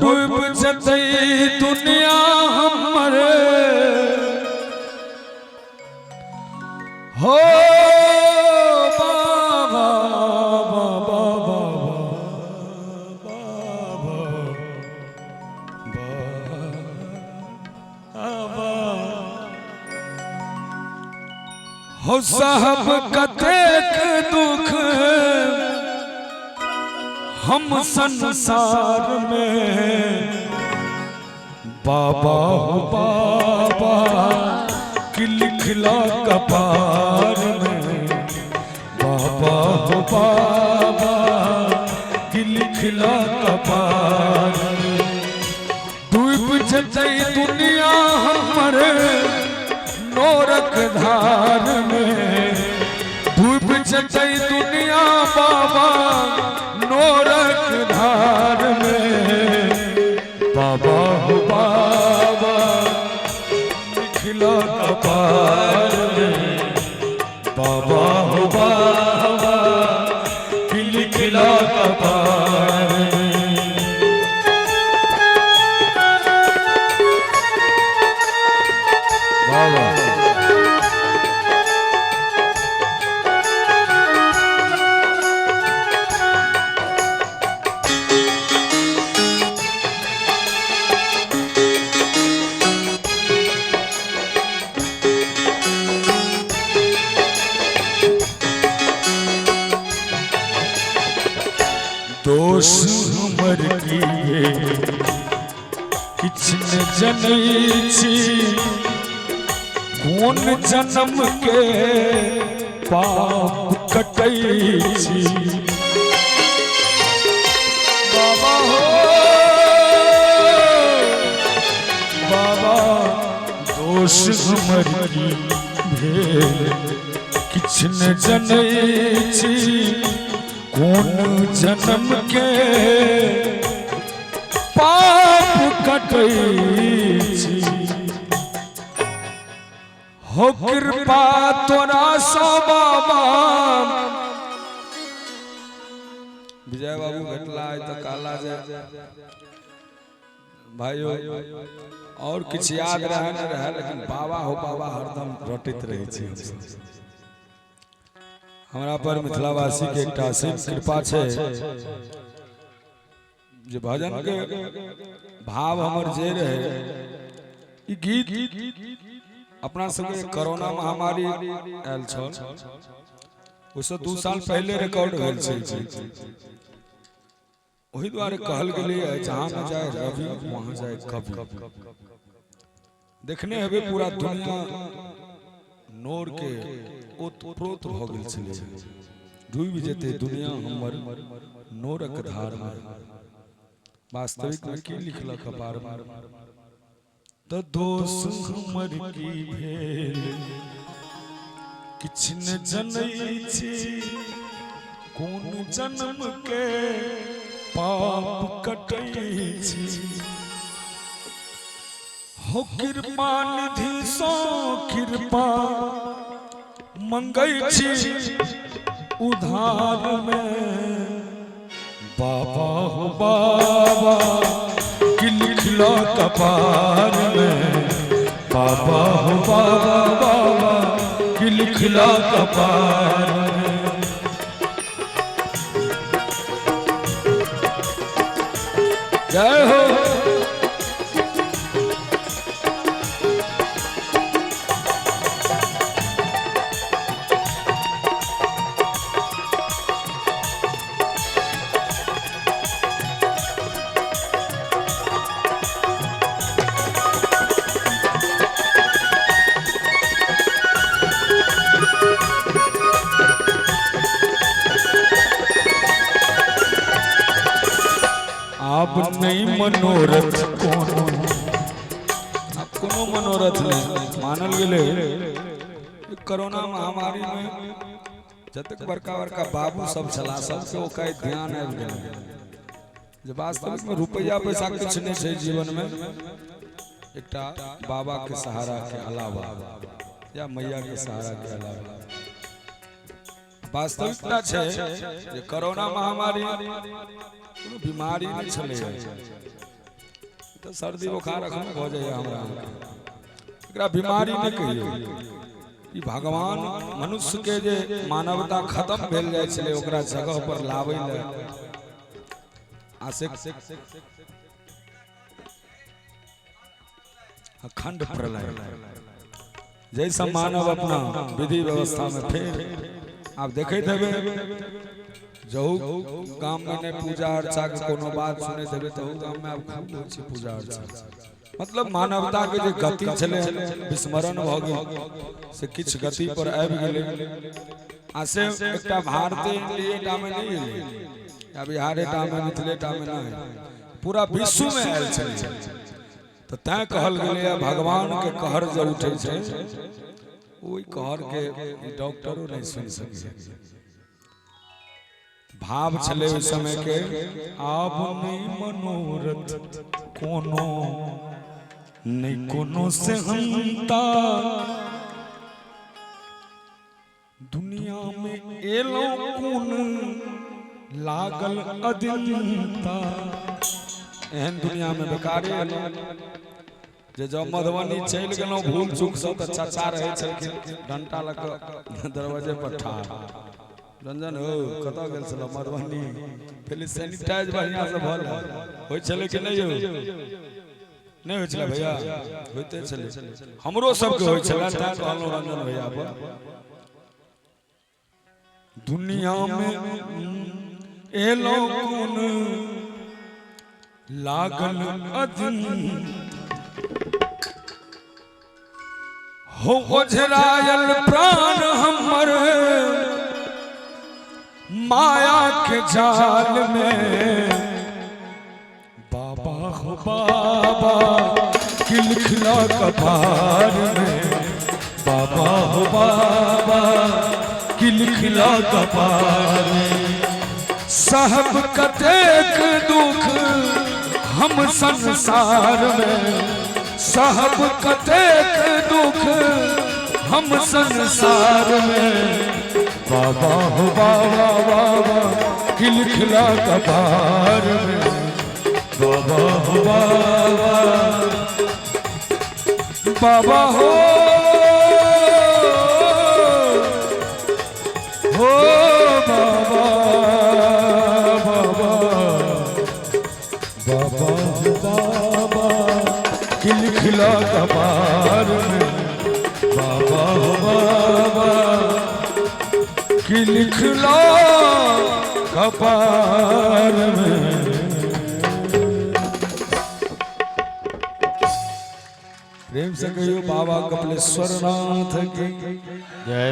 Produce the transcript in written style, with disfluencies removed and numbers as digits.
डूब जतै दुनिया हमर हो बाबा बाबा बाबा बाबा हो साहब कतेक दुख हम संसार में बाबा हो बाबा कि लिखला कपार में बाबा हो बाबा कि लिखला कपार में डूब जतै दुनिया हमर नोरक धार में डूब जतै दुनिया बाबा नोरक धार में बाबा हो बाबा लिखला कपार में बाबा हो बाबा कि लिखला कपार में। बाबा दोष हमर की किछु ने जनै छी कोन जन्म के पाप कटै छी बाबा हो बाबा दोष हमर की भेल किछु ने जनै छी कोन जन्म के पाप कटै छी हो कृपा तोरा सो बाबा। विजय बाबू भेटला आइ तऽ कहला जे भाइयो और किछु याद रहे न रहे लेकिन बाबा हो बाबा हरदम रटैत रहै छी हमसब। हमरा पर मिथिलावासी के एकटा असीम कृपा छै जे भजन के भाव हमर जे रहे ई गीत अपना सबके कोरोना महामारी आयल छल ओहिसँ 2 साल पहिले रिकॉर्ड भेल छै ई गीत। ओहि दुआरे कहल गेलैए जहाँ न जाए रवि वहाँ जाए कवि। देखने हेबै पूरा दुनिया नोर के ओतप्रोत भऽ गेल छलै, डूबि जेतै दुनिया हमर नोरक धार मे। वास्तविक मे की लिखलक कपार मे तऽ दोष हमर की भेल किछु ने जनै छी कोन जन्म के पाप कटै छी हो कृपा निधि सो कृपा मंगै छी उधार में बाबा हो बाबा कि लिखलो कपार में बाबा हो बाबा बाबा कि लिखलो कपार में। जय हो। आब नहीं मनोरथ कोनो, आब कोनो मनोरथ नहीं मानल गेलै। कोरोना महामारी में जतेक बड़का बड़का बाबू सब छला सबके ओकर ध्यान आबि गेलै जे वास्तविक में रुपैया पैसा किछु नहीं छै जीवन में, एकटा बाबा के सहारा के अलावा या मैया के सहारा के अलावा। वास्तविकता छै जे कोरोना महामारी कोनो बीमारी नहि छलै, तऽ सर्दी बोखार एखन भऽ जाइए हमरा। एकरा बीमारी नहि कहियौ, ई भगवान मनुष्य के जे मानवता खत्म भेल जाइ छलै ओकरा जगह पर लाबै लए आ से अखंड प्रलय जैसा मानव अपना विधि व्यवस्था में फेर आब देखैत हेबै, जहू गाम में नहि पूजा अर्चा के कोनो बात सुनैत हेबै तहू गाम में आब खूब होइ छै पूजा अर्चा। मतलब मानवता के जे गति छलै विस्मरण भऽ गेल, से किछु गति पर आबि गेलै। आ से एकटा भारते इंडिये टा में नहि एलै या बिहारे टा में मिथिले टा में नहि, पूरा विश्व में आयल छलै। तऽ तैं कहल गेलैए भगवान के कहर जे उठै छै ओहि कहर के डॉक्टरो नहि सुनि सकैए। भाव छलै ओहि समय के, आब नहि मनोरथ कोनो, नहि कोनो सेहन्ता, दुनिया में एलहुँ कोन लागल अदिनता। एहन दुनिया में बेकारे एलहुँ जे जब मधुबनी चलि गेलहुँ भूल चूक से तऽ चाचा रहै छलखिन डंटा लऽ कऽ दरवाजे पर ठाढ़। रंजन हो कतऽ गेल छलहुँ मधुबनी, पहिले सैनिटाइज बढ़िआँ से भऽ होइ छलै कि नहि? हो नहि होइ छलै भैया? होइते छलै, हमरो सबके होइ छलै, तैं कहलहुँ रंजन भैया पर। दुनिया में एलहुँ कोन लागल अदिन, हो ओझरायल प्राण हमर माया के जाल में, बाबा हो बाबा खिलखिला कपार में, बाबा हो बाबा खिलखिला कपार में। साहब कतेक दुख हम संसार में, साहब कतेक दुख हम संसार में, बाबा हो बाबा बाबा खिलखिला कपार में, बाबा हो बाबा बाबा हो बाबा बाबा बाबा हो बाबा खिलखिला कपार में, बाबा हो बाबा खिलखिला कपार में। प्रेम से कहियो बाबा कपिलेश्वर नाथ की जय।